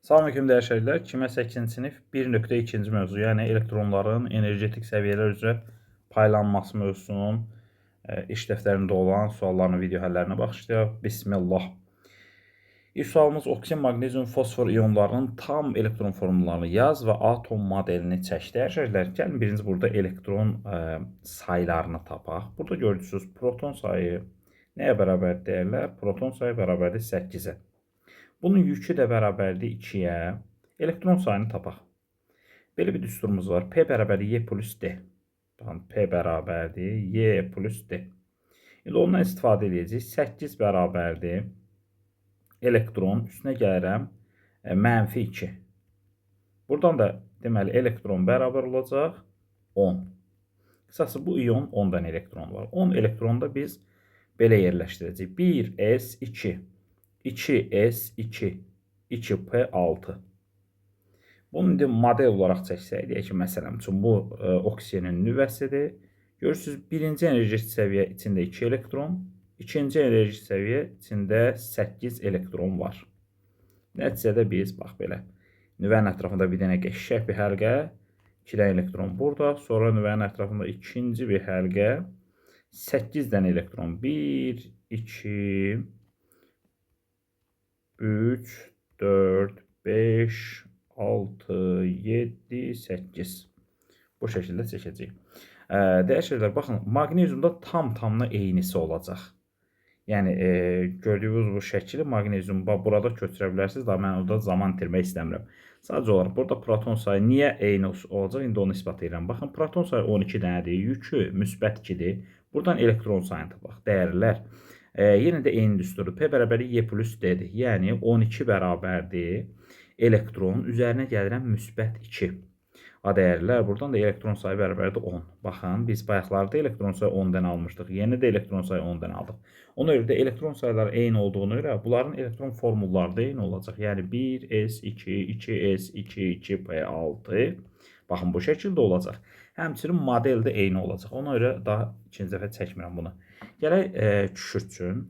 Salam aleyküm dəyərli şərikklər. Kimya 8-ci sinif 1.2-ci mövzu, yəni elektronların energetik səviyyələr üzrə paylanması mövzusunun iş dəftərində olan sualların video həllərinə baxışlayaq. Bismillah. İlk sualımız oksigen, maqnezium, fosfor ionlarının tam elektron formullarını yaz və atom modelini çək. Dəyərli şərikklər, gəlin birinci burada elektron saylarını tapaq. Burada görürsünüz proton sayı nəyə bərabərdir deyərlər? Proton sayı bərabərdir 8-ə. Bunun yükü də bərabərdir 2-yə. Elektron sayını tapaq. Belə bir düsturumuz var. P bərabərdir Y plus D. Baxın, P bərabərdir Y plus D. İndi ondan istifadə edəcəyik. 8 bərabərdir elektron, üstünə gəlirəm mənfi 2. Buradan da deməli elektron bərabər olacaq 10. Qısası bu ion 10 dənə elektron var. 10 elektronu da biz belə yerləşdirəcəyik. 1s2 2s2 2p6. Bunu indi model olaraq çəksək, deyək ki, məsələn üçün bu oksigenin nüvəsidir. Görürsünüz, birinci energetik səviyyə içində 2 elektron, ikinci energetik səviyyə içində 8 elektron var. Nəticədə biz bax belə nüvənin ətrafında bir dənə qəşəng bir həlqə, 2 dənə elektron burada, sonra nüvənin ətrafında ikinci bir həlqə, 8 dənə elektron. 1, 2, 3, 4, 5, 6, 7, 8. Bu şəkildə çəkəcəyik. Dəyərli şeylər, baxın, maqneziumda tam-tamına eynisi olacaq. Yəni gördüyünüz bu şəkili maqnezium burada köçürə bilərsiniz. Daha mən orada zaman itirmək istəmirəm. Sadəcə olaraq burada proton sayı niyə eyni olacaq? İndi onu isbat edirəm. Baxın, proton sayı 12 dənədir, yükü müsbət 2-dir. Buradan elektron sayını tapaq. Dəyərlər. Yenə də eyni düsturdur. P bərabərdir Y plus D-dir. Yəni 12 bərabərdir elektron. Üzərinə gəlirəm müsbət 2. A dəyərlər, buradan da elektron sayı bərabərdir 10. Baxın, biz bayaqlarda elektron sayı 10 dənə almışdıq. Yenə də elektron sayı 10 dənə aldıq. Ona görə də elektron sayları eyni olduğuna görə bunların elektron formulları da eyni olacaq. Yəni 1s2, 2s2, 2p6. Baxın, bu şəkildə olacaq. Həmçinin model də eyni olacaq. Ona görə daha ikinci dəfə çəkmirəm bunu. Gələk kükürt üçün.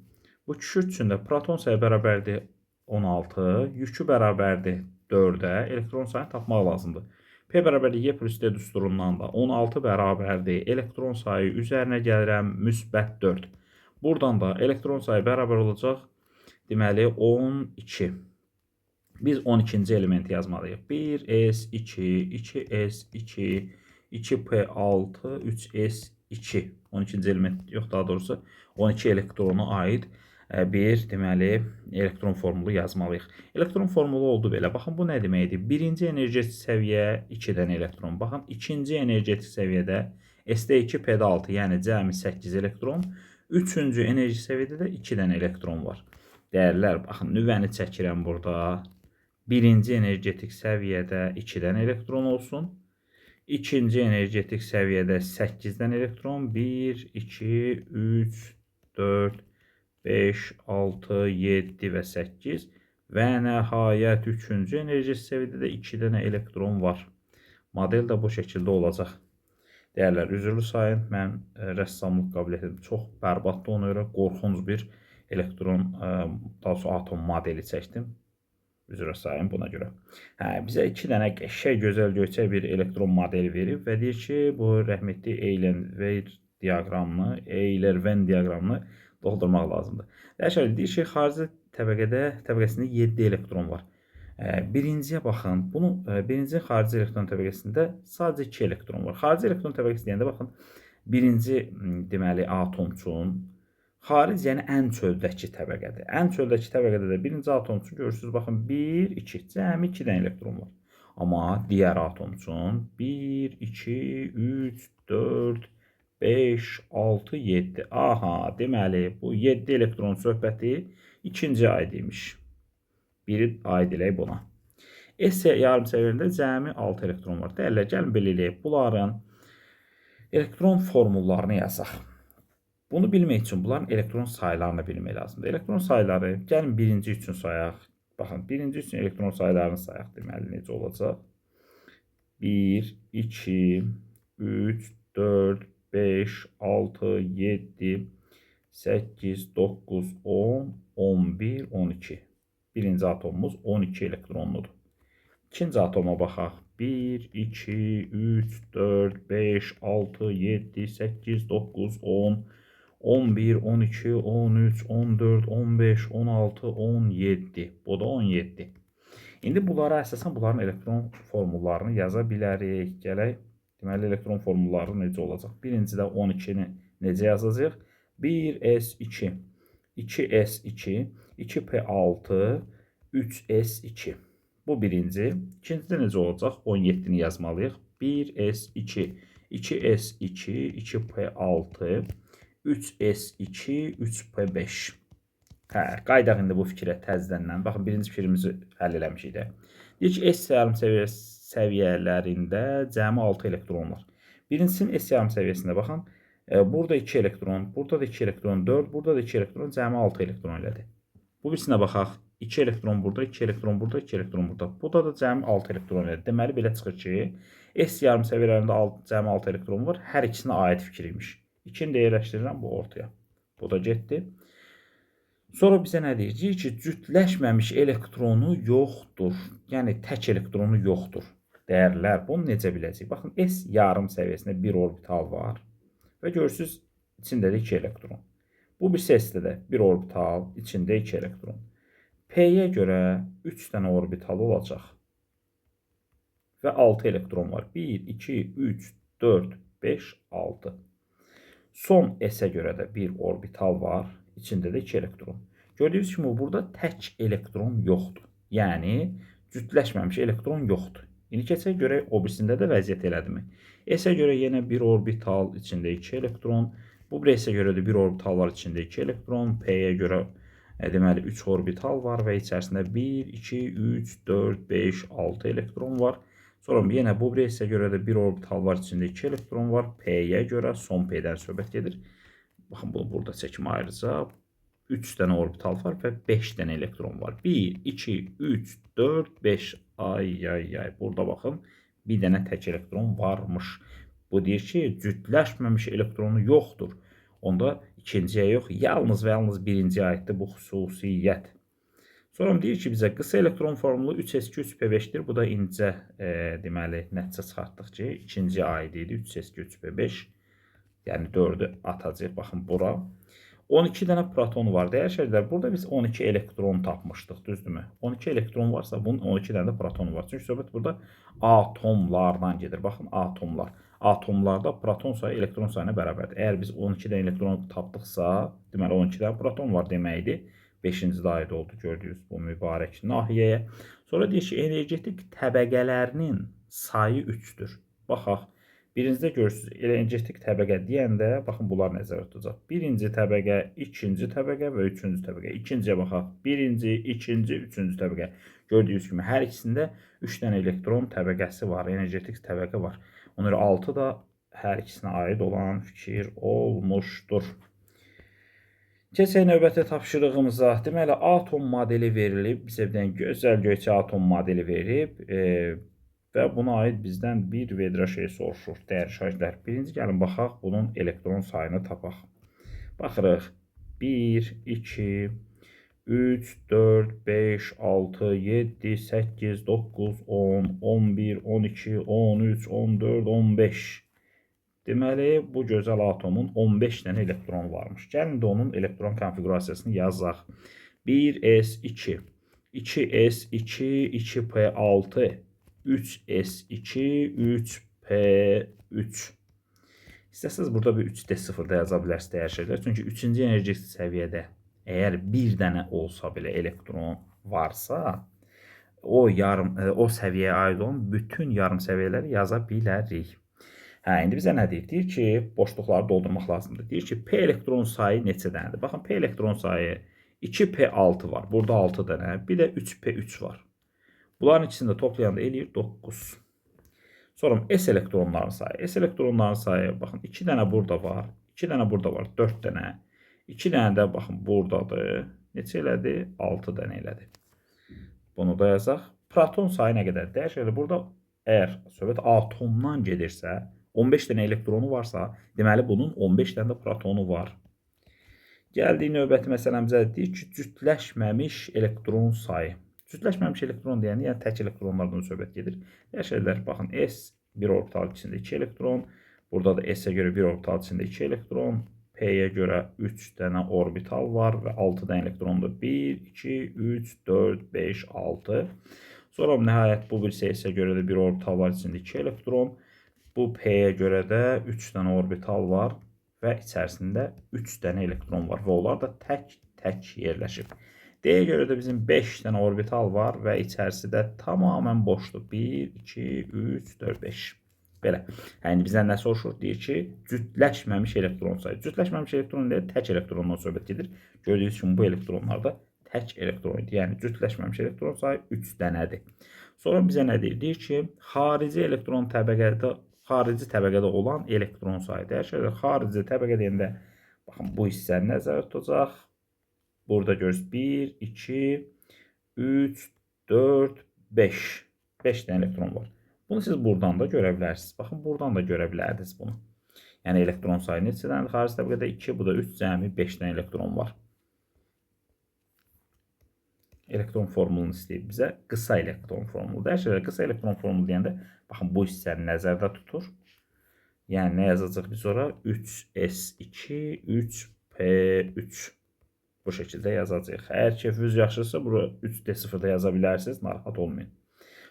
Bu kükürt üçün də proton sayı bərabərdir 16, yükü bərabərdir 4-ə, elektron sayını tapmaq lazımdır. P bərabərdir Y plus D düsturundan da 16 bərabərdir elektron sayı üzərinə gəlirəm müsbət 4. Buradan da elektron sayı bərabər olacaq deməli 12. Biz 12-ci elementi yazmalıyıq. 1s2, 2s2, 2p6, 3s2. 12-ci element yox, daha doğrusu 12 elektrona aid bir deməli elektron formulu yazmalıyıq. Elektron formulu oldu belə. Baxın, bu nə deməkdir? Birinci energetik səviyyə 2 dənə elektron. Baxın, ikinci energetik səviyyədə S-də 2, P-də 6, yəni cəmi 8 elektron. Üçüncü enerji səviyyədə də 2 dənə elektron var. Dəyərlər, baxın, nüvəni çəkirəm burada. Birinci energetik səviyyədə 2 dənə elektron olsun. İkinci energetik səviyyədə 8 dənə elektron. 1, 2, 3, 4, 5, 6, 7 və 8. Və nəhayət üçüncü enerji səviyyədə də 2 dənə elektron var. Model də bu şəkildə olacaq. Dəyərlər, üzrlü sayın. Mənim rəssamlıq qabiliyyətim çox bərbaddır. Ona görə qorxunc bir elektron, daha doğrusu atom modeli çəkdim. Üzrə sayın buna görə. Hə, bizə 2 dənə qəşəng, gözəl, göyçək bir elektron modeli verib və deyir ki, bu rəhmətli Euler-Venn diaqramını, Euler-Venn diaqramını doldurmaq lazımdır. Dəyərli, deyir ki, xarici təbəqəsində 7 elektron var. Birinciyə baxın. Bunu birinci xarici elektron təbəqəsində sadəcə 2 elektron var. Xarici elektron təbəqəsi deyəndə baxın, birinci deməli atom üçün xaric, yəni ən çöldəki təbəqədir. Ən çöldəki təbəqədə də birinci atom üçün görürsünüz, baxın 1, 2, cəmi 2 dənə elektron var. Amma digər atom üçün 1, 2, 3, 4, 5, 6, 7. Aha, deməli bu 7 elektron söhbəti ikinci aid imiş. Biri aid elək buna. S yarım səviyyəndə cəmi 6 elektron var. Dəyərlər, gəlin belə eləyək. Bunların elektron formullarını yazaq. Bunu bilmək üçün bunların elektron saylarını bilmək lazımdır. Elektron sayları, gəlin birinci üçün sayaq. Baxın, birinci üçün elektron saylarını sayaq. Deməli, necə olacaq? 1, 2, 3, 4, 5, 6, 7, 8, 9, 10, 11, 12. Birinci atomumuz 12 elektronludur. İkinci atoma baxaq. 1, 2, 3, 4, 5, 6, 7, 8, 9, 10, 11, 12, 13, 14, 15, 16, 17. Bu da 17. İndi bunlara əsasən bunların elektron formullarını yaza bilərik. Gələk. Deməli, elektron formulları necə olacaq? Birincidə 12-ni necə yazacağıq? 1s2, 2s2, 2p6, 3s2. Bu birinci. İkincidə necə olacaq? 17-ni yazmalıyıq. 1s2, 2s2, 2p6, 3s2, 3p5. Hə, qayıdaq indi bu fikrə təzədən. Baxın, birinci fikrimizi həll eləmişik də. Deyir ki, S yarım səviyyələrində cəmi 6 elektron var. Birincisinin S yarım səviyyəsində baxın, burada 2 elektron, burada da 2 elektron, 4, burada da 2 elektron, cəmi 6 elektron elədi. Bu birisinə baxaq. 2 elektron burada, 2 elektron burada, 2 elektron burada. Burada da cəmi 6 elektron elədi. Deməli, belə çıxır ki, S yarım səviyyələrində cəmi 6 elektron var. Hər ikisinə aid fikir imiş. 2-ni də yerləşdirirəm bu ortaya. Bu da getdi. Sonra bizə nə deyir? Deyir ki, cütləşməmiş elektronu yoxdur. Yəni, tək elektronu yoxdur. Dəyərlər, bunu necə biləcəyik? Baxın, S yarım səviyyəsində bir orbital var. Və görürsünüz, içində də 2 elektron. Bu bir S-də də bir orbital, içində 2 elektron. P-yə görə 3 dənə orbital olacaq. Və 6 elektron var. 1, 2, 3, 4, 5, 6. Son S-ə görə də bir orbital var. İçində də 2 elektron. Gördüyünüz kimi burada tək elektron yoxdur. Yəni, cütləşməmiş elektron yoxdur. İndi keçək görək o birisində də vəziyyət elədimi? S-ə görə yenə bir orbital, içində 2 elektron. Bu bir S-ə görə də bir orbital var, içində 2 elektron. P-yə görə deməli 3 orbital var və içərisində 1, 2, 3, 4, 5, 6 elektron var. Sonra yenə bu bir S-ə görə də bir orbital var, içində 2 elektron var. P-yə görə son P-dən söhbət gedir. Baxın, bunu burada çəkim ayrıca. 3 dənə orbital var və 5 dənə elektron var. 1, 2, 3, 4, 5. Ay, ay, ay. Burada baxın, bir dənə tək elektron varmış. Bu deyir ki, cütləşməmiş elektronu yoxdur. Onda ikinciyə yox, yalnız və yalnız birinciyə aiddir bu xüsusiyyət. Sonra deyir ki, bizə qısa elektron formulu 3s2, 3p5-dir. Bu da incə, deməli, nəticə çıxartdıq ki, ikinciyə aid idi 3s2, 3p5. Yəni 4-ü atacağıq. Baxın bura. 12 dənə proton var. Dəyərli şəxslər, burada biz 12 elektron tapmışdıq, düzdürmü? 12 elektron varsa, bunun 12 dənə də protonu var. Çünki söhbət burada atomlardan gedir. Baxın, atomlar. Atomlarda proton sayı elektron sayına bərabərdir. Əgər biz 12 dənə elektron tapdıqsa, deməli 12 dənə proton var deməkdir. 5-ci də aid oldu gördüyünüz bu mübarək nahiyəyə. Sonra deyir ki, energetik təbəqələrinin sayı 3-dür. Baxaq. Birincidə görürsünüz, energetik təbəqə deyəndə, baxın, bunlar nəzərdə tutacaq. Birinci təbəqə, ikinci təbəqə və üçüncü təbəqə. İkinciyə baxaq. Birinci, ikinci, üçüncü təbəqə. Gördüyünüz kimi, hər ikisində 3 dənə elektron təbəqəsi var, energetik təbəqə var. Ona görə 6 da hər ikisinə aid olan fikir olmuşdur. Keçək növbəti tapşırığımıza. Deməli, atom modeli verilib. Bizə bir dənə gözəl göyçə atom modeli verib. Və buna aid bizdən bir vedrə şey soruşur, dəyərli şagirdlər. Birinci gəlin baxaq, bunun elektron sayını tapaq. Baxırıq. 1, 2, 3, 4, 5, 6, 7, 8, 9, 10, 11, 12, 13, 14, 15. Deməli, bu gözəl atomun 15 dənə elektronu varmış. Gəlin də onun elektron konfiqurasiyasını yazaq. 1s2, 2s2, 2p6, 3s2, 3p3. İstəsəniz burada bir 3d0 da yaza bilərsiniz dəyərli şəxslər. Çünki 3-cü energetik səviyyədə əgər bir dənə olsa belə elektron varsa, o səviyyəyə aid olan bütün yarım səviyyələri yaza bilərik. Hə, indi bizə nə deyir? Deyir ki, boşluqları doldurmaq lazımdır. Deyir ki, P elektron sayı neçə dənədir? Baxın, P elektron sayı 2p6 var. Burada 6 dənə. Bir də 3p3 var. Bunların ikisini də toplayanda eləyir 9. Sonra S elektronların sayı. S elektronların sayı, baxın, 2 dənə burada var. 2 dənə burada var. 4 dənə. 2 dənə də, baxın, buradadır. Neçə elədi? 6 dənə elədi. Bunu da yazaq. Proton sayı nə qədər? Dəyər burada əgər söhbət atomdan gedirsə, 15 dənə elektronu varsa, deməli bunun 15 dənə də protonu var. Gəldik növbəti məsələmizə. Deyir ki, cütləşməmiş elektron sayı. Cütləşməmiş elektron deyəndə, yəni tək elektronlardan söhbət gedir. Dəyişərlər, baxın, S bir orbital içində 2 elektron, burada da S-ə görə bir orbital içində 2 elektron, P-yə görə 3 dənə orbital var və 6 dənə elektrondur. 1, 2, 3, 4, 5, 6. Sonra nəhayət bu bir S-ə görə də bir orbital var içində 2 elektron. Bu P-yə görə də 3 dənə orbital var və içərisində 3 dənə elektron var və onlar da tək-tək yerləşib. D-yə görə də bizim 5 dənə orbital var və içərisi də tamamilə boşdur. 1, 2, 3, 4, 5. Belə. Yəni bizdən nə soruşur? Deyir ki, cütləşməmiş elektron sayı. Cütləşməmiş elektron deyə tək elektrondan söhbət gedir. Gördüyünüz kimi bu elektronlarda tək elektron idi. Yəni cütləşməmiş elektron sayı 3 dənədir. Sonra bizə nə deyir? Deyir ki, xarici elektron təbəqədə, xarici təbəqədə olan elektron sayı. Dəyişər, xarici təbəqə deyəndə baxın bu hissəni nəzərdə tutacaq. Burada görürsünüz 1, 2, 3, 4, 5. 5 dənə elektron var. Bunu siz buradan da görə bilərsiniz. Baxın, buradan da görə bilərdiniz bunu. Yəni elektron sayı neçə dənədir? Xarici təbəqədə 2, bu da 3, cəmi 5 dənə elektron var. Elektron formulunu istəyir bizə. Qısa elektron formulu. Dəyişərlər, qısa elektron formulu deyəndə baxın bu hissəni nəzərdə tutur. Yəni nə yazacaq biz ora? 3S2, 3P3. Bu şəkildə yazacağıq. Əgər keyfiniz yaxşıdırsa, bura 3D0 da yaza bilərsiniz. Narahat olmayın.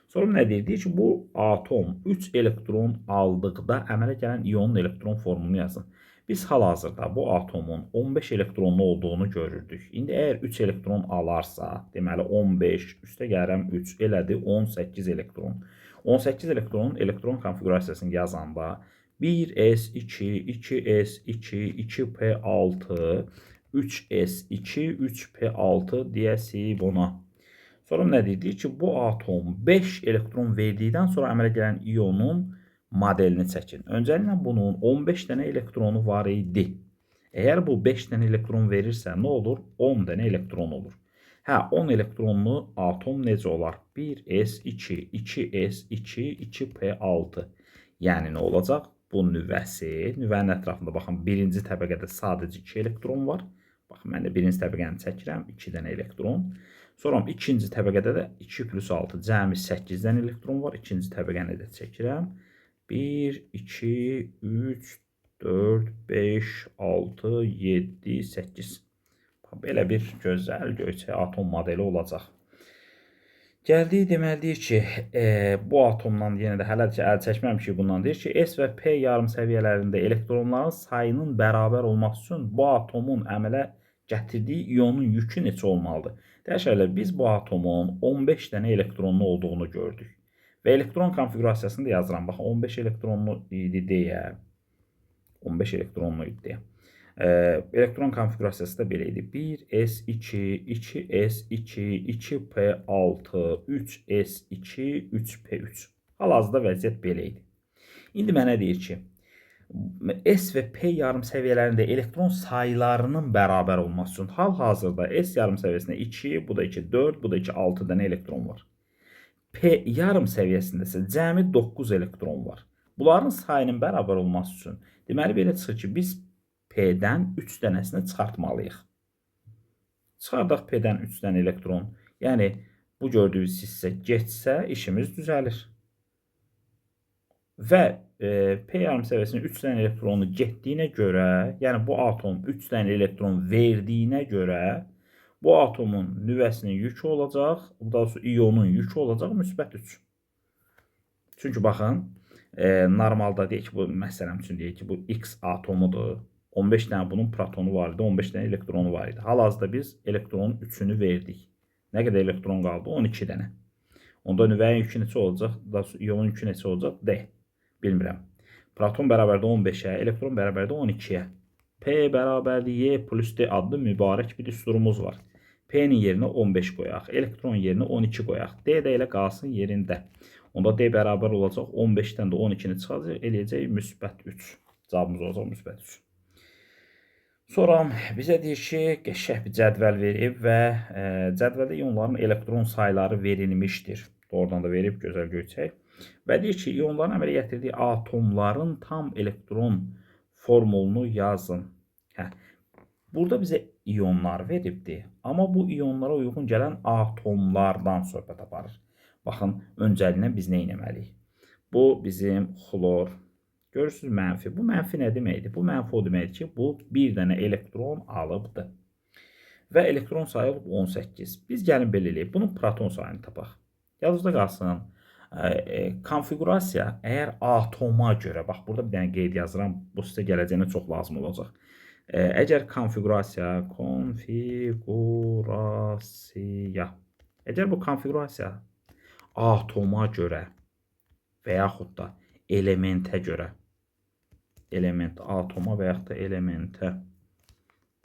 Sonra nə deyir? Deyir ki, bu atom 3 elektron aldıqda əmələ gələn ionun elektron formulunu yazın. Biz hal-hazırda bu atomun 15 elektronlu olduğunu görürdük. İndi əgər 3 elektron alarsa, deməli 15, üstə gəlirəm 3, elədi 18 elektron. 18 elektronun elektron konfiqurasiyasını yazanda 1S2, 2S2, 2P6, 3S2, 3P6 deyəsi buna. Sonra nə deyir? Deyir ki, bu atom 5 elektron verdikdən sonra əmələ gələn ionun modelini çəkin. Öncəliklə bunun 15 dənə elektronu var idi. Əgər bu 5 dənə elektron verirsə, nə olur? 10 dənə elektron olur. Hə, 10 elektronlu atom necə olar? 1S2, 2S2, 2P6. Yəni nə olacaq? Bu nüvəsi, nüvənin ətrafında baxın, birinci təbəqədə sadəcə 2 elektron var. Baxın, mən də birinci təbəqəni çəkirəm, 2 dənə elektron. Sonra ikinci təbəqədə də 2 plus 6, cəmi 8 dənə elektron var. İkinci təbəqəni də çəkirəm. 1, 2, 3, 4, 5, 6, 7, 8. Bax, belə bir gözəl göyçək atom modeli olacaq. Gəldik, deməli deyir ki, bu atomdan yenə də hələ ki əl çəkməmişik bundan. Deyir ki, S və P yarım səviyyələrində elektronların sayının bərabər olması üçün bu atomun əmələ gətirdiyi ionun yükü neçə olmalıdır? Dəyişərlər, biz bu atomun 15 dənə elektronlu olduğunu gördük. Və elektron konfiqurasiyasını da yazıram. Baxın, 15 elektronlu idi deyə. 15 elektronlu idi deyə. Elektron konfiqurasiyası da belə idi. 1S2, 2S2, 2P6, 3S2, 3P3. Hal-hazırda vəziyyət belə idi. İndi mənə deyir ki, S və P yarım səviyyələrində elektron saylarının bərabər olması üçün hal-hazırda S yarım səviyyəsində 2, bu da 2, 4, bu da 2, 6 dənə elektron var. P yarım səviyyəsində isə cəmi 9 elektron var. Bunların sayının bərabər olması üçün deməli belə çıxır ki, biz P-dən 3 dənəsini çıxartmalıyıq. Çıxardaq P-dən 3 dənə elektron. Yəni bu gördüyünüz hissə getsə işimiz düzəlir. Və P yarım səviyyəsinin 3 dənə elektronu getdiyinə görə, yəni bu atom 3 dənə elektron verdiyinə görə bu atomun nüvəsinin yükü olacaq, daha doğrusu ionun yükü olacaq müsbət 3. Çünki baxın, normalda deyək ki, bu məsələn üçün deyək ki, bu X atomudur. 15 dənə bunun protonu var idi, 15 dənə elektronu var idi. Hal-hazırda biz elektronun 3-ünü verdik. Nə qədər elektron qaldı? 12 dənə. Onda nüvənin yükü neçə olacaq? Daha doğrusu ionun yükü neçə olacaq? D. Bilmirəm. Proton bərabərdir 15-ə, elektron bərabərdir 12-yə. P bərabərdir Y plus D adlı mübarək bir düsturumuz var. P-nin yerinə 15 qoyaq, elektron yerinə 12 qoyaq. D də elə qalsın yerində. Onda D bərabər olacaq 15-dən də 12-ni çıxacaq, eləyəcək müsbət 3. Cavabımız olacaq müsbət 3. Sonra bizə deyir ki, qəşəng bir cədvəl verib və cədvəldə ionların elektron sayları verilmişdir. Doğrudan da verib, gözəl göyçək. Və deyir ki, ionların əmələ gətirdiyi atomların tam elektron formulunu yazın. Hə, Burada bizə iyonlar veribdi, amma bu iyonlara uyğun gələn atomlardan söhbət aparır. Baxın, öncəliklə biz nə etməliyik? Bu bizim xlor. Görürsünüz, mənfi. Bu mənfi nə deməkdir? Bu mənfi o deməkdir ki, bu bir dənə elektron alıbdır. Və elektron sayı olub 18. Biz gəlin belə eləyək. Bunun proton sayını tapaq. Yadınızda qalsın. Konfiqurasiya əgər atoma görə, bax burada bir dənə qeyd yazıram, bu sizə gələcəyinə çox lazım olacaq. Əgər konfiqurasiya, əgər bu konfiqurasiya atoma görə və yaxud da elementə görə, element atoma və yaxud da elementə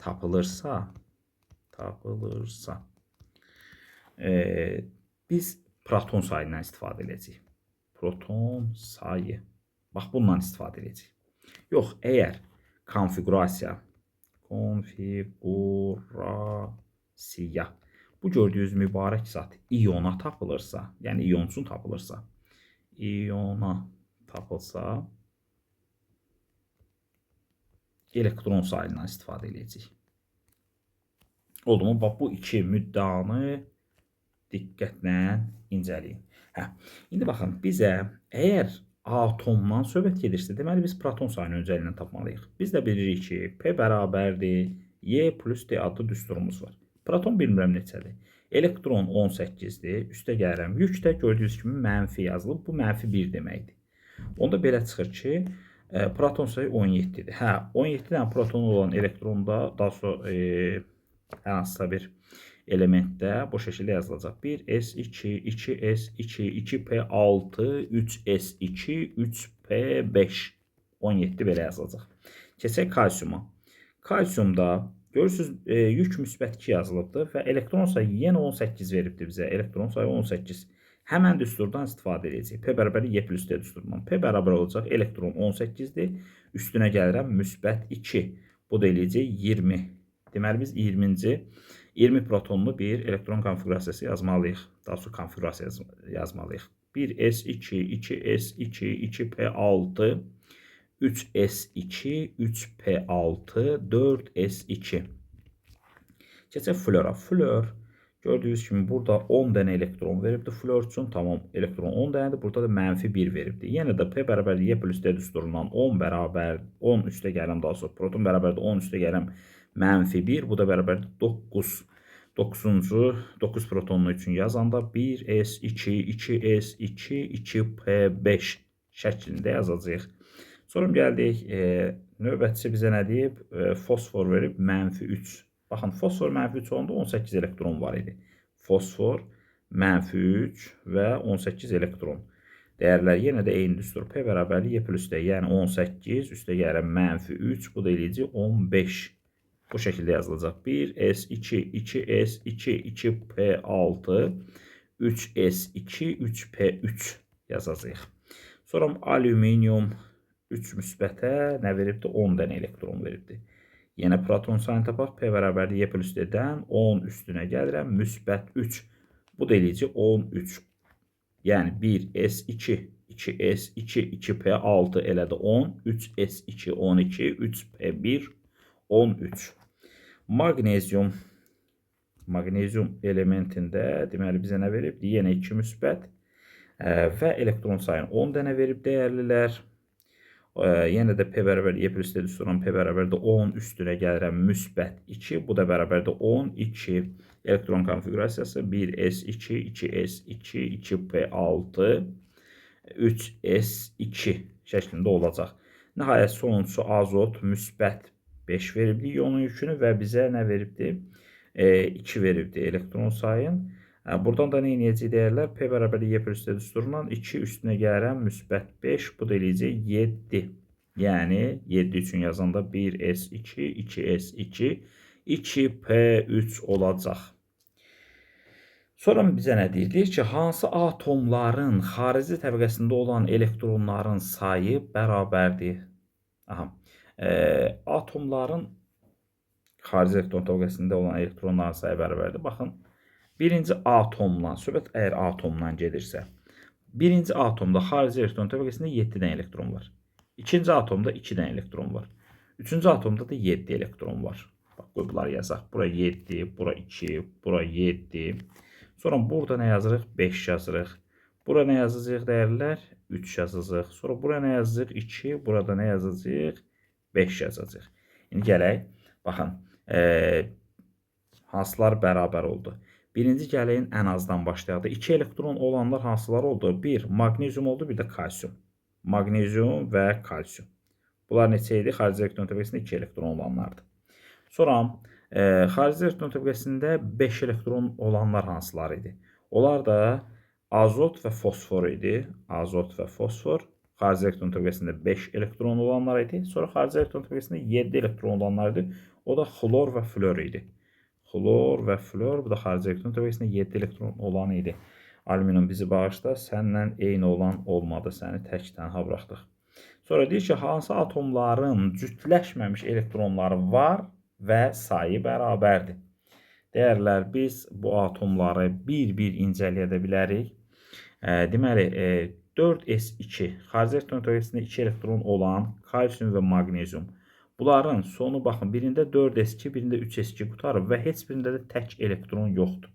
tapılırsa, biz proton sayından istifadə edəcəyik. Proton sayı. Bax, bundan istifadə edəcəyik. Yox, əgər konfiqurasiya, bu gördüyünüz mübarək zat iyona tapılırsa, yəni iyon üçün tapılırsa, iyona tapılsa, elektron sayından istifadə edəcəyik. Oldu mu? Bax, bu iki müddəanı diqqətlə incələyin. Hə. İndi baxın, bizə əgər atomdan söhbət gedirsə, deməli biz proton sayını öncəliklə tapmalıyıq. Biz də bilirik ki, P bərabərdir Y plus D adlı düsturumuz var. Proton bilmirəm neçədir. Elektron 18-dir. Üstə gəlirəm. Yük də gördüyünüz kimi mənfi yazılıb. Bu mənfi 1 deməkdir. Onda belə çıxır ki, proton sayı 17-dir. Hə, 17 dənə protonu olan elektronda daha sonra hər hansısa bir elementdə bu şəkildə yazılacaq. 1S2, 2S2, 2P6, 3S2, 3P5. 17 belə yazılacaq. Keçək kalsiuma. Kalsiumda görürsünüz, yük müsbət 2 yazılıbdır və elektron sayı yenə 18 veribdir bizə. Elektron sayı 18. Həmən düsturdan istifadə edəcəyik. P bərabər Y plus D düsturundan. P bərabər olacaq. Elektron 18-dir. Üstünə gəlirəm müsbət 2. Bu da eləyəcək 20. Deməli biz 20 protonlu bir elektron konfiqurasiyası yazmalıyıq. Daha sonra konfiqurasiya yazmalıyıq. 1S2, 2S2, 2P6, 3S2, 3P6, 4S2. Keçək flora. Flor gördüyünüz kimi burada 10 dənə elektron veribdi flor üçün. Tamam, elektron 10 dənədir. Burada da mənfi 1 veribdi. Yenə də P bərabər Y plus D düsturundan 10 bərabər 10 üstə gələm, daha sonra proton bərabərdir 10 üstə gələm mənfi 1. Bu da bərabərdir 9. 9 protonlu üçün yazanda 1S2, 2S2, 2P5 şəklində yazacağıq. Sonra gəldik, növbətçi bizə nə deyib? Fosfor verib mənfi 3. Baxın, fosfor mənfi 3 olanda 18 elektron var idi. Fosfor mənfi 3 və 18 elektron. Dəyərlər yenə də eyni düstur. P bərabərli Y plus D, yəni 18, üstə gələn mənfi 3, bu da eləyəcək 15. Bu şəkildə yazılacaq. 1S2, 2S2, 2P6, 3S2, 3P3 yazacağıq. Sonra alüminium 3 müsbətə nə veribdi? 10 dənə elektron veribdi. Yenə proton sayını tapaq. P bərabərdir Y plus D-dən 10 üstünə gəlirəm. Müsbət 3. Bu da eləyəcək 13. Yəni 1S2, 2S2, 2P6 elədi 10, 3S2, 12, 3P1, 13. Maqnezium. Maqnezium elementində deməli bizə nə veribdi? Yenə 2 müsbət və elektron sayını 10 dənə verib dəyərlilər. Yenə də P bərabər Y plus D düsturundan P bərabərdir 10 üstünə gəlirəm müsbət 2. Bu da bərabərdir 12. Elektron konfiqurasiyası 1S2, 2S2, 2P6, 3S2 şəklində olacaq. Nəhayət sonuncusu azot müsbət 5 veribdi iyonun yükünü və bizə nə veribdi? 2 veribdi elektron sayın. Buradan da nə edəcək dəyərlər? P bərabər Y plus D düsturundan 2 üstünə gəlirəm müsbət 5. Bu da eləyəcək 7. Yəni 7 üçün yazanda 1S2, 2S2, 2P3 olacaq. Sonra bizə nə deyir? Deyir ki, hansı atomların xarici təbəqəsində olan elektronların sayı bərabərdir? Aha. Atomların xarici elektron təbəqəsində olan elektronların sayı bərabərdir. Baxın, birinci atomla, söhbət əgər atomdan gedirsə, birinci atomda xarici elektron təbəqəsində 7 dənə elektron var. İkinci atomda 2 dənə elektron var. Üçüncü atomda da 7 elektron var. Bax, qoy bunları yazaq. Bura 7, bura 2, bura 7. Sonra burada nə yazırıq? 5 yazırıq. Bura nə yazacağıq dəyərlər? 3 yazacağıq. Sonra bura nə yazacağıq? 2. Burada nə yazacağıq? 5 yazacağıq. İndi gələk. Baxın, hansılar bərabər oldu? Birinci gəlin ən azdan başlayaq da. 2 elektron olanlar hansılar oldu? 1 maqnezium oldu, bir də kalsium. Maqnezium və kalsium. Bunlar neçə idi? Xarici elektron təbəqəsində 2 elektron olanlardır. Sonra xarici elektron təbəqəsində 5 elektron olanlar hansılar idi? Onlar da azot və fosfor idi. Azot və fosfor. Xarici elektron təbəqəsində 5 elektron olanlar idi. Sonra xarici elektron təbəqəsində 7 elektron olanlar idi. O da xlor və flor idi. Xlor və flor, bu da xarici elektron təbəqəsində 7 elektron olan idi. Alüminium bizi bağışla, səninlə eyni olan olmadı, səni tək tənha buraxdıq. Sonra deyir ki, hansı atomların cütləşməmiş elektronları var və sayı bərabərdir. Dəyərlər, biz bu atomları bir-bir incələyə də bilərik. Deməli, 4s2, xarici elektron təbəqəsində 2 elektron olan kalsium və maqnezium. Bunların sonu baxın, birində 4s2, birində 3s2 qurtarıb və heç birində də tək elektron yoxdur.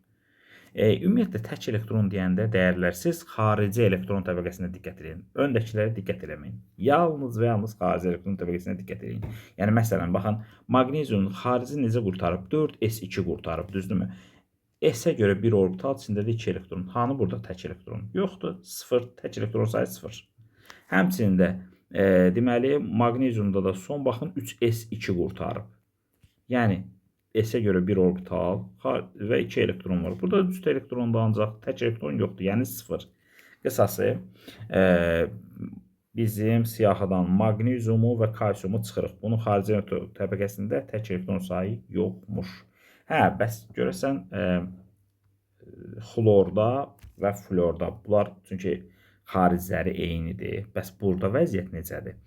Ümumiyyətlə, tək elektron deyəndə dəyərlər, siz xarici elektron təbəqəsinə diqqət edin. Öndəkilərə diqqət eləməyin. Yalnız və yalnız xarici elektron təbəqəsinə diqqət edin. Yəni, məsələn, baxın, maqneziumun xarici necə qurtarıb? 4s2 qurtarıb, düzdürmü? S-ə görə bir orbital, içində də 2 elektron. Hanı burada tək elektron? Yoxdur, 0, tək elektron sayı 0. Həmçinin də, deməli, maqneziumda da son baxın 3s2 qurtarıb. Yəni, S-ə görə bir orbital və 2 elektron var. Burada cüt elektronda ancaq tək elektron yoxdur, yəni 0. Qısası, bizim siyahıdan maqneziumu və kalsiumu çıxırıq. Bunun xarici elektron təbəqəsində tək elektron sayı yoxmuş. Hə, bəs görəsən xlorda və florda bunlar çünki xariciləri eynidir. Bəs burada vəziyyət necədir?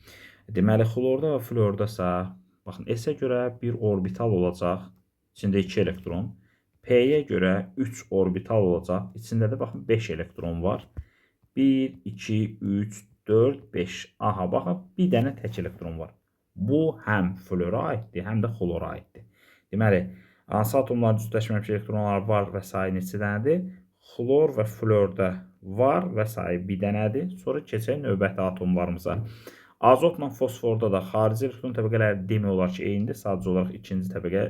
Deməli, xlorda və flordasa, baxın, S-ə görə bir orbital olacaq, içində 2 elektron. P-yə görə 3 orbital olacaq, içində də baxın 5 elektron var. 1, 2, 3, 4, 5. Aha, baxın, bir dənə tək elektron var. Bu həm flora aiddir, həm də xlora aiddir. Deməli, hansı atomların cütləşməmiş elektronları var və sayı neçə dənədir? Xlor və florda var və sayı bir dənədir. Sonra keçək növbəti atomlarımıza. Azotla fosforda da xarici elektron təbəqələri demək olar ki, eynidir. Sadəcə olaraq ikinci təbəqə,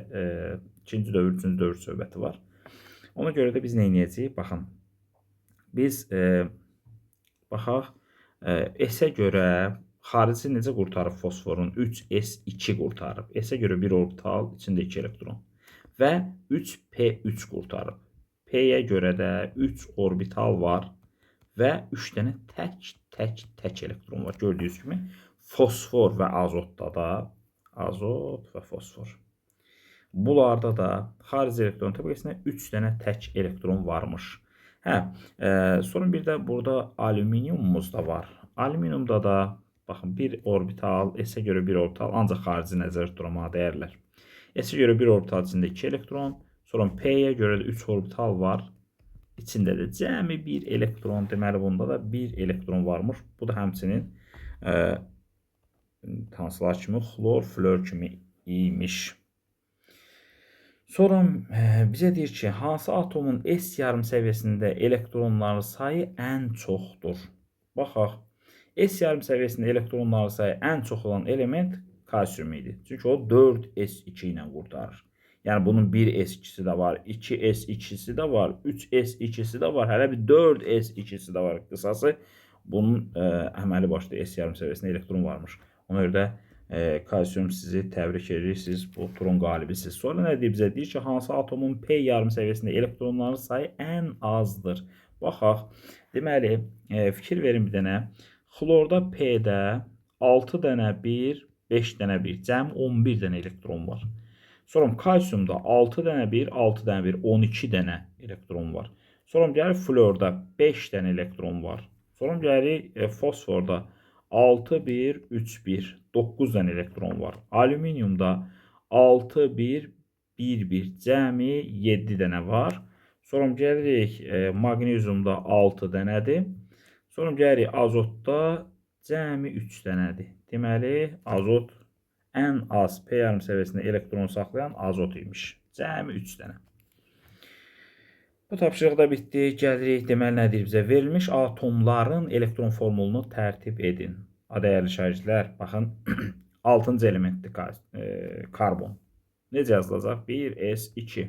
ikinci dövr, üçüncü dövr söhbəti var. Ona görə də biz nə edəcəyik? Baxın, biz baxaq, S-ə görə xarici necə qurtarıb fosforun? 3S2 qurtarıb. S-ə görə bir orbital, içində 2 elektron. Və 3P3 qurtarıb. P-yə görə də 3 orbital var və 3 dənə tək elektron var. Gördüyünüz kimi fosfor və azotda da azot və fosfor. Bunlarda da xarici elektron təbəqəsində 3 dənə tək elektron varmış. Hə, sonra bir də burada alüminiumumuz da var. Alüminiumda da baxın bir orbital, S-ə görə bir orbital, ancaq xarici nəzərdə tuturam ha dəyərlər. S-ə görə bir orbital içində 2 elektron, sonra P-yə görə də 3 orbital var. İçində də cəmi bir elektron, deməli bunda da bir elektron varmış. Bu da həmçinin hansılar kimi xlor, flor kimi imiş. Sonra bizə deyir ki, hansı atomun S yarım səviyyəsində elektronların sayı ən çoxdur? Baxaq, S yarım səviyyəsində elektronların sayı ən çox olan element kalsium idi. Çünki o 4S2 ilə qurtarır. Yəni bunun 1S2-si də var, 2S2-si də var, 3S2-si də var, hələ bir 4S2-si də var. Qısası bunun əməli başlı S yarım səviyyəsində elektron varmış. Ona görə də kalsium sizi təbrik edirik, siz bu turun qalibisiniz. Sonra nə deyir bizə? Deyir ki, hansı atomun P yarım səviyyəsində elektronların sayı ən azdır? Baxaq, deməli, fikir verin bir dənə. Xlorda P-də 6 dənə 1, 5 dənə 1, cəmi 11 dənə elektron var. Sonra kalsiumda 6 dənə 1, 6 dənə 1, 12 dənə elektron var. Sonra gəlir florda 5 dənə elektron var. Sonra gəlir fosforda 6, 1, 3, 1, 9 dənə elektron var. Alüminiumda 6, 1, 1, 1, cəmi 7 dənə var. Sonra gəlirik maqneziumda 6 dənədir. Sonra gəlirik azotda cəmi 3 dənədir. Deməli, azot Ən az P yarım səviyyəsində elektron saxlayan azot imiş. Cəmi 3 dənə. Bu tapşırıq da bitdi. Gəlirik, deməli nə deyir bizə? Verilmiş atomların elektron formulunu tərtib edin. A, dəyərli şagirdlər, baxın, 6-cı elementdir karbon. Necə yazılacaq? 1s2,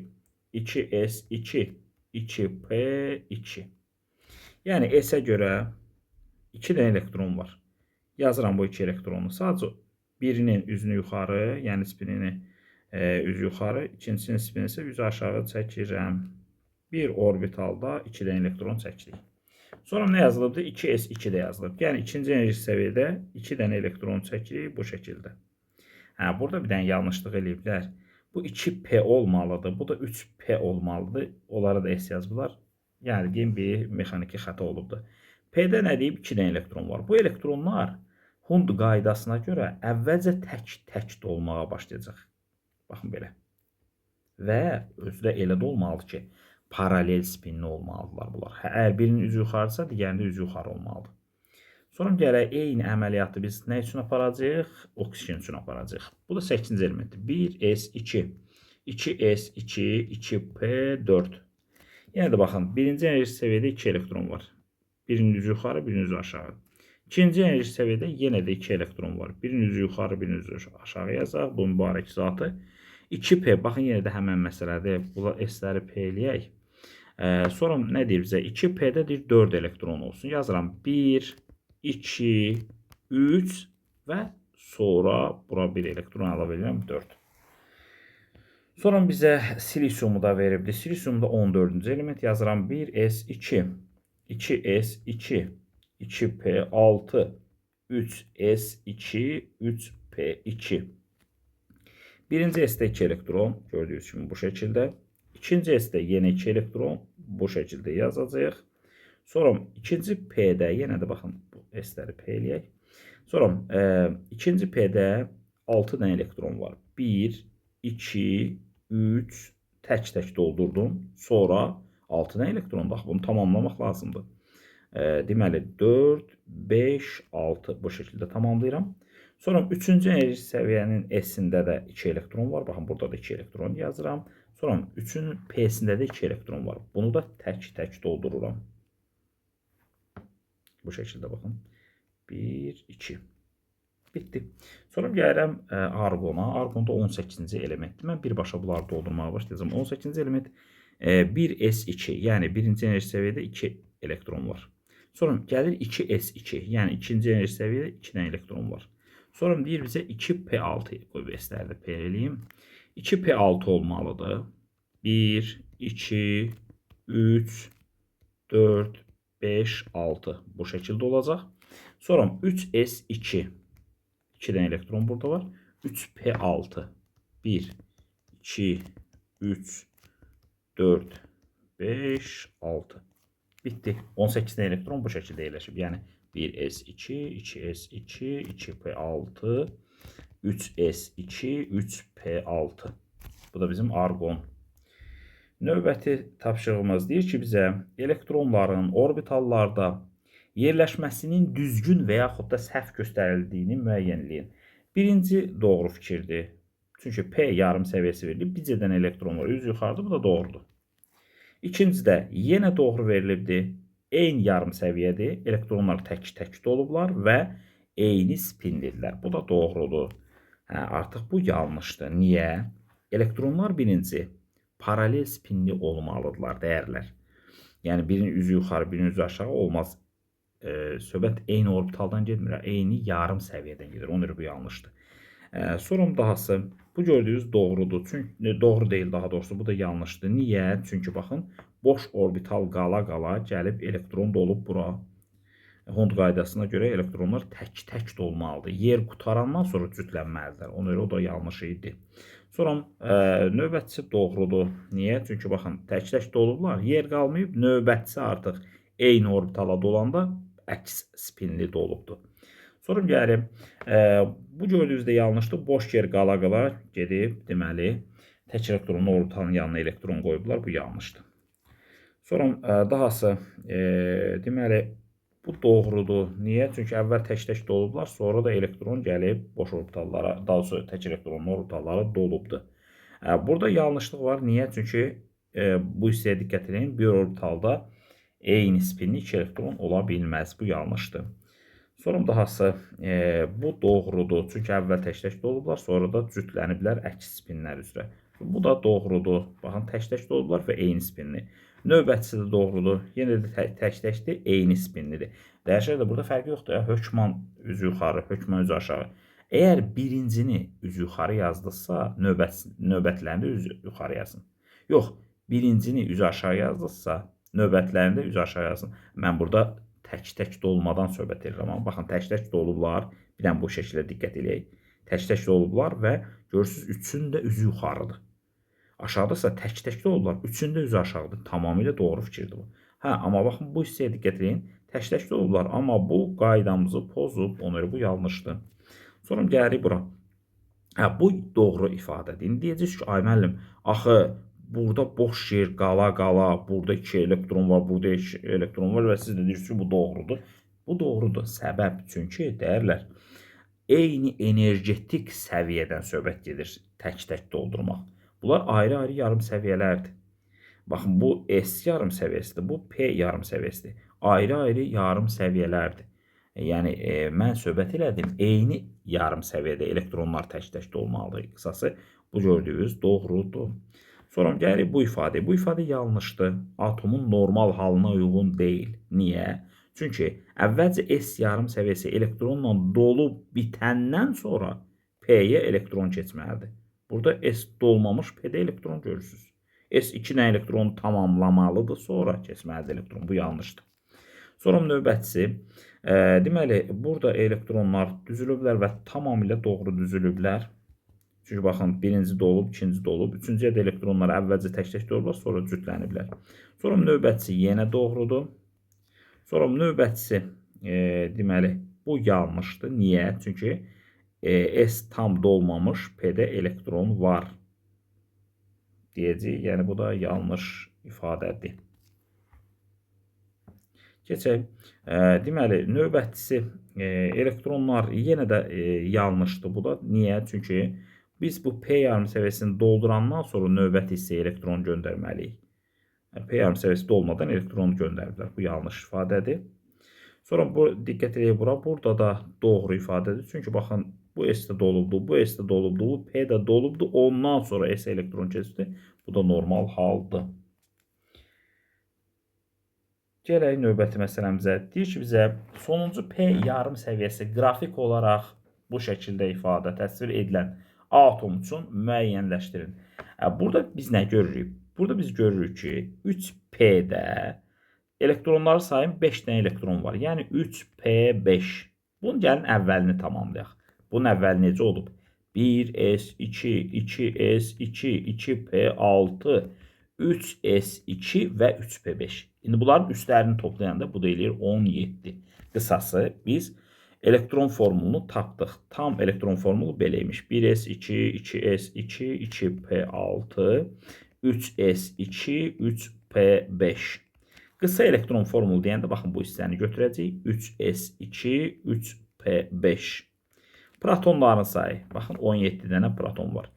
2s2, 2p2. Yəni S-ə görə 2 dənə elektron var. Yazıram bu 2 elektronu. Sadəcə birinin üzünü yuxarı, yəni spinini üzü yuxarı, ikincisinin spini isə üzü aşağı çəkirəm. Bir orbitalda 2 dənə elektron çəkirik. Sonra nə yazılıbdır? 2s2 də yazılıb. Yəni ikinci enerji səviyyədə 2 dənə elektron çəkirik bu şəkildə. Hə, burada bir dənə yanlışlıq eləyiblər. Bu 2p olmalıdır. Bu da 3p olmalıdır. Onlara da S yazıblar. Yəni deyim, bir mexaniki xəta olubdur. P-də nə deyib? 2 dənə elektron var. Bu elektronlar Hund qaydasına görə əvvəlcə tək-tək dolmağa başlayacaq. Baxın belə. Və özü də elə də olmalıdır ki, paralel spinli olmalıdırlar bunlar. Hə, əgər birinin üzü yuxarıdırsa, digərinin də üzü yuxarı olmalıdır. Sonra gələk eyni əməliyyatı biz nə üçün aparacağıq? Oksigen üçün aparacağıq. Bu da 8-ci elementdir. 1s2, 2s2, 2p4. Yenə də baxın, birinci enerji səviyyədə 2 elektron var. Birinin üzü yuxarı, birinin üzü aşağı. İkinci enerji səviyyədə yenə də 2 elektron var. Birinin üzü yuxarı, birinin üzü aşağı yazaq. Bu mübarək zatı. 2p, baxın yenə də həmən məsələdir. Bunlar S-ləri P eləyək. Sonra nə deyir bizə? 2P-də deyir 4 elektron olsun. Yazıram 1, 2, 3 və sonra bura bir elektron əlavə edirəm 4. Sonra bizə silisiumu da veribdir. Silisium da 14-cü element. Yazıram 1S2, 2S2, 2P6, 3S2, 3P2. Birinci S-də 2 elektron, gördüyünüz kimi bu şəkildə. İkinci S-də yenə 2 elektron, bu şəkildə yazacağıq. Sonra ikinci P-də, yenə də baxın, bu S-ləri P eləyək. Sonra ikinci P-də 6 dənə elektron var. 1, 2, 3, tək-tək doldurdum. Sonra 6 dənə elektron da, bunu tamamlamaq lazımdır. Deməli 4, 5, 6 bu şəkildə tamamlayıram. Sonra üçüncü enerji səviyyənin S-ində də 2 elektron var. Baxın, burada da 2 elektron yazıram. Sonra 3-ün P-sində də 2 elektron var. Bunu da tək-tək doldururam. Bu şəkildə baxın. 1, 2. Bitdi. Sonra gəlirəm arqona. Arqon da 18-ci elementdir. Mən birbaşa bunları doldurmağa başlayacağam. 18-ci element 1S2, yəni birinci enerji səviyyədə 2 elektron var. Sonra gəlir 2S2, yəni ikinci enerji səviyyədə 2 dənə elektron var. Sonra deyir bizə 2P6, qoy S-ləri də P eləyim. 2P6 olmalıdır. 1, 2, 3, 4, 5, 6 bu şəkildə olacaq. Sonra 3S2, 2 dənə elektron burada var. 3P6, 1, 2, 3, 4, 5, 6. Bitdi. 18 dənə elektron bu şəkildə yerləşib. Yəni 1S2, 2S2, 2P6, 3S2, 3P6. Bu da bizim arqon. Növbəti tapşırığımız deyir ki, bizə elektronların orbitallarda yerləşməsinin düzgün və yaxud da səhv göstərildiyini müəyyən eləyin. Birinci doğru fikirdir. Çünki P yarım səviyyəsi verilib, bir dənə elektron var, üz yuxarıda, bu da doğrudur. İkinci də yenə doğru verilibdir. Eyni yarım səviyyədir. Elektronlar tək-tək dolublar və eyni spinlidirlər. Bu da doğrudur. Hə, artıq bu yanlışdır. Niyə? Elektronlar birinci paralel spinli olmalıdırlar, dəyərlər. Yəni birinin üzü yuxarı, birinin üzü aşağı olmaz. Söhbət eyni orbitaldan getmir, eyni yarım səviyyədən gedir. Ona görə bu yanlışdır. Sonra dahası, bu gördüyünüz doğrudur. Çünki doğru deyil, daha doğrusu bu da yanlışdır. Niyə? Çünki baxın, boş orbital qala-qala gəlib elektron dolub bura. Hund qaydasına görə elektronlar tək-tək dolmalıdır. Yer qutarandan sonra cütlənməlidirlər. Ona görə o da yanlış idi. Sonra növbətçisi doğrudur. Niyə? Çünki baxın, tək-tək dolublar, yer qalmayıb, növbətçisi artıq eyni orbitala dolanda əks spinli dolubdur. Sonra gəlirim, bu gördüyünüz də yanlışdır. Boş yer qala-qala gedib, deməli, tək elektronlu orbitalın yanına elektron qoyublar. Bu yanlışdır. Sonra dahası, deməli, Bu doğrudur. Niyə? Çünki əvvəl tək-tək dolublar, sonra da elektron gəlib boş orbitallara, daha doğrusu tək elektronlu orbitallara dolubdur. Burada yanlışlıq var. Niyə? Çünki bu hissəyə diqqət edin. Bir orbitalda eyni spinli 2 elektron ola bilməz. Bu yanlışdır. Sonra dahası bu doğrudur. Çünki əvvəl tək-tək dolublar, sonra da cütləniblər əks spinlər üzrə. Bu da doğrudur. Baxın, tək-tək dolublar və eyni spinli. Növbətçisi də doğrudur. Yenə də tək-təkdir, eyni spinlidir. Dəyişər də burada fərqi yoxdur. Hökman üzü yuxarı, hökman üzü aşağı. Əgər birincini üzü yuxarı yazdıqsa, növbətlərində üzü yuxarı yazın. Yox, birincini üzü aşağı yazdıqsa, növbətlərində üzü aşağı yazın. Mən burada tək-tək dolmadan söhbət edirəm. Amma baxın, tək-tək dolublar. Bir dənə bu şəkildə diqqət eləyək. Tək-tək dolublar və görürsünüz, üçün də üzü yuxarıdır. Aşağıdasa tək-tək dolublar, üçün də üzü aşağıdır. Tamamilə doğru fikirdir bu. Hə, amma baxın, bu hissəyə diqqət eləyin. Tək-tək dolublar, amma bu qaydamızı pozub, ona görə bu yanlışdır. Sonra gəlirik bura. Hə, bu doğru ifadədir. İndi deyəcəksiniz ki, ay müəllim, axı burada boş yer qala-qala, burada 2 elektron var, burada 2 elektron var və siz də deyirsiniz ki, bu doğrudur. Bu doğrudur. Səbəb, çünki deyərlər, eyni energetik səviyyədən söhbət gedir tək-tək doldurmaq. Bunlar ayrı-ayrı yarım səviyyələrdir. Baxın, bu S yarım səviyyəsidir, bu P yarım səviyyəsidir. Ayrı-ayrı yarım səviyyələrdir. Yəni, mən söhbət elədim, eyni yarım səviyyədə elektronlar tək-tək dolmalıdır. Qısası, bu gördüyünüz doğrudur. Sonra gəlirik bu ifadə. Bu ifadə yanlışdır. Atomun normal halına uyğun deyil. Niyə? Çünki əvvəlcə S yarım səviyyəsi elektronla dolub bitəndən sonra P-yə elektron keçməlidir. Burada S dolmamış, P-də elektron görürsünüz. S2 dənə elektronu tamamlamalıdır, sonra keçməlidir elektron. Bu yanlışdır. Sonra növbətçisi, deməli, burada elektronlar düzülüblər və tamamilə doğru düzülüblər. Çünki baxın, birinci dolub, ikinci dolub, üçüncüyə də elektronlar əvvəlcə tək-tək dolublar, sonra cütləniblər. Sonra növbətçisi yenə doğrudur. Sonra növbətçisi, deməli, bu yanlışdır. Niyə? Çünki S tam dolmamış, P-də elektron var deyəcəyik. Yəni, bu da yanlış ifadədir. Keçək. Deməli, növbətçisi elektronlar yenə də yanlışdır bu da. Niyə? Çünki biz bu P yarım səviyyəsini doldurandan sonra növbəti hissəyə elektron göndərməliyik. P yarım səviyyəsi dolmadan elektronu göndəriblər. Bu yanlış ifadədir. Sonra bu, diqqət edək bura. Burada da doğru ifadədir. Çünki baxın, bu S də dolubdur, bu S də dolubdur, bu P də dolubdur. Ondan sonra S elektron keçdi. Bu da normal haldır. Gələk növbəti məsələmizə. Deyir ki, bizə sonuncu P yarım səviyyəsi qrafik olaraq bu şəkildə ifadə təsvir edilən atom üçün müəyyənləşdirin. Burada biz nə görürük? Burada biz görürük ki, 3P-də elektronları sayın 5 dənə elektron var. Yəni 3P5. Bunun gəlin əvvəlini tamamlayaq. Bunun əvvəli necə olub? 1S2, 2S2, 2P6, 3S2 və 3P5. İndi bunların üstlərini toplayanda bu da eləyir 17. Qısası biz elektron formulunu tapdıq. Tam elektron formulu belə imiş. 1S2, 2S2, 2P6, 3S2, 3P5. Qısa elektron formulu deyəndə baxın bu hissəni götürəcəyik. 3S2, 3P5. Protonların sayı. Baxın 17 dənə proton var.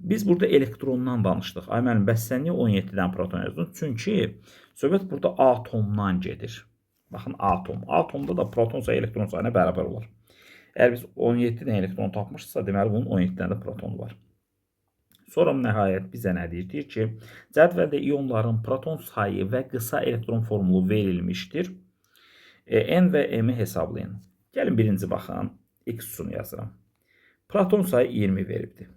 Biz burada elektrondan danışdıq. Ay müəllim, bəs sən niyə 17 dənə proton yazdın? Çünki söhbət burada atomdan gedir. Baxın atom. Atomda da proton sayı elektron sayına bərabər olar. Əgər biz 17 dənə elektron tapmışdıqsa, deməli bunun 17 dənə də protonu var. Sonra nəhayət bizə nə deyir? Deyir ki, cədvəldə ionların proton sayı və qısa elektron formulu verilmişdir. N və M-i hesablayın. Gəlin birinci baxın. X üçün yazıram. Proton sayı 20 veribdir.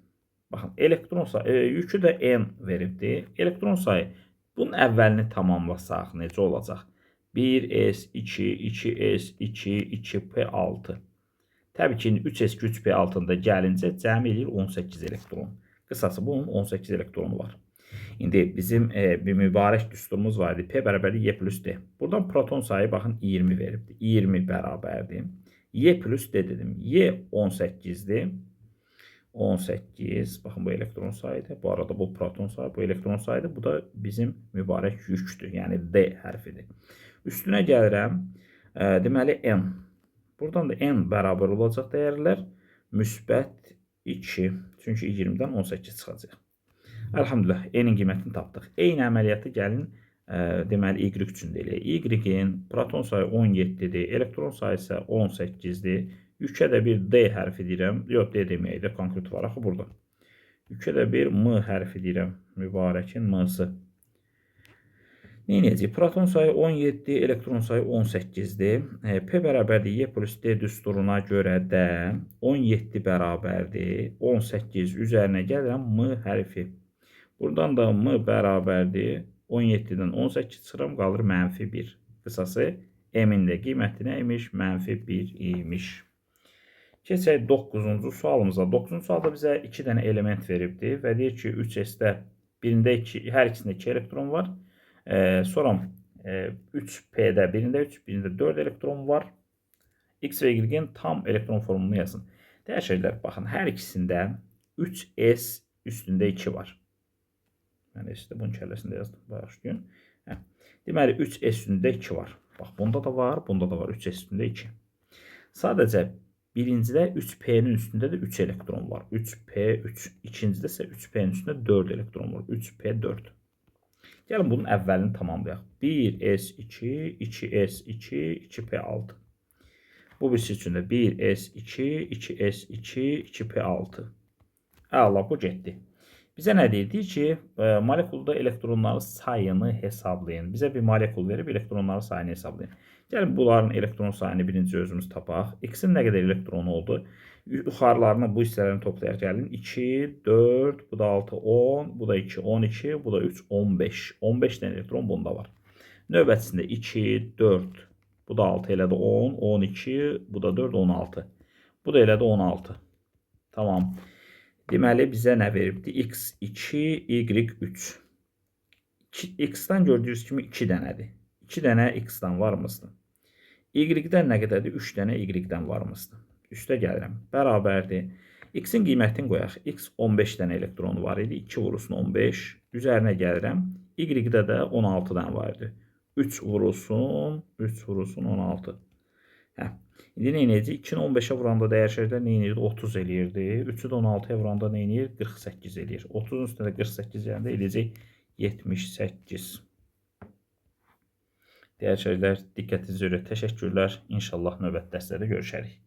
Baxın, elektron sayı, yükü də N veribdir. Elektron sayı, bunun əvvəlini tamamlasaq necə olacaq? 1S2, 2S2, 2P6. Təbii ki, 3S2, 3P6-da gəlincə cəmi eləyir 18 elektron. Qısası bunun 18 elektronu var. İndi bizim bir mübarək düsturumuz var idi. P bərabərdir Y plus D. Buradan proton sayı baxın 20 veribdir. 20 bərabərdir. Y plus D dedim. Y 18-dir. 18. Baxın bu elektron sayıdır. Bu arada bu proton sayı, bu elektron sayıdır. Bu da bizim mübarək yükdür. Yəni D hərfidir. Üstünə gəlirəm. Deməli, N. Buradan da N bərabər olacaq dəyərlər. Müsbət 2. Çünki 20-dən 18 çıxacaq. Elhamdülillah, N-in qiymətini tapdıq. Eyni əməliyyatı gəlin, deməli, Y üçün də eləyək. Y-in proton sayı 17-dir, elektron sayı isə 18-dir. Yükə də bir D hərfi deyirəm. Yox, D deməyək də, konkret var axı burada. Yükə də bir M hərfi deyirəm. Mübarəkin M-sı. Nə edəcəyik? Proton sayı 17, elektron sayı 18-dir. P bərabərdir Y plus D düsturuna görə də 17 bərabərdir. 18 üzərinə gəlirəm M hərfi. Buradan da M bərabərdir. 17-dən 18 çıxıram, qalır mənfi 1. Qısası M-in də qiyməti nə imiş? Mənfi 1 imiş. Keçək 9-cu sualımıza. 9-cu sualda bizə 2 dənə element veribdir və deyir ki, 3S-də birində 2, hər ikisində 2 elektron var. Sonra 3P-də birində 3, birində 4 elektron var. X və Y-in tam elektron formulunu yazın. Dəyərli şeylər, baxın, hər ikisində 3S üstündə 2 var. Mən S-də bunun kəlləsində yazdım. Bağışlayın. Hə. Deməli, 3S üstündə 2 var. Bax, bunda da var, bunda da var. 3S üstündə 2. Sadəcə birincidə 3P-nin üstündə də 3 elektron var. 3P3. İkincidə isə 3P-nin üstündə 4 elektron var. 3P4. Gəlin bunun əvvəlini tamamlayaq. 1S2, 2S2, 2P6. Bu birisi üçün də 1S2, 2S2, 2P6. Əla, bu getdi. Bizə nə deyir? Deyir ki, molekulda elektronların sayını hesablayın. Bizə bir molekul verib elektronların sayını hesablayın. Gəlin bunların elektron sayını birinci özümüz tapaq. X-in nə qədər elektronu oldu? Yuxarılarını, bu hissələrini toplayaq. Gəlin 2, 4, bu da 6, 10, bu da 2, 12, bu da 3, 15. 15 dənə elektron bunda var. Növbətisində 2, 4, bu da 6 elədi 10, 12, bu da 4, 16. Bu da elədi 16. Tamam. Deməli, bizə nə veribdi? X2, Y3. X-dan gördüyünüz kimi 2 dənədir. 2 dənə X-dan varmızdır. Y-dən nə qədərdir? 3 dənə Y-dən varmızdır. Üstə gəlirəm. Bərabərdir. X-in qiymətini qoyaq. X 15 dənə elektronu var idi. 2 vurulsun 15. Üzərinə gəlirəm. Y-də də 16 dənə var idi. 3 vurulsun, 3 vurulsun 16. Hə. İndi nə edəcək? 2-ni 15-ə vuranda dəyər nə edirdi? 30 eləyirdi. 3-ü də 16-ya vuranda nə edir? 48 eləyir. 30-un üstünə də 48 gələndə eləyəcək 78. Dəyərli şəxslər, diqqətinizə görə təşəkkürlər. İnşallah növbəti dərslərdə görüşərik.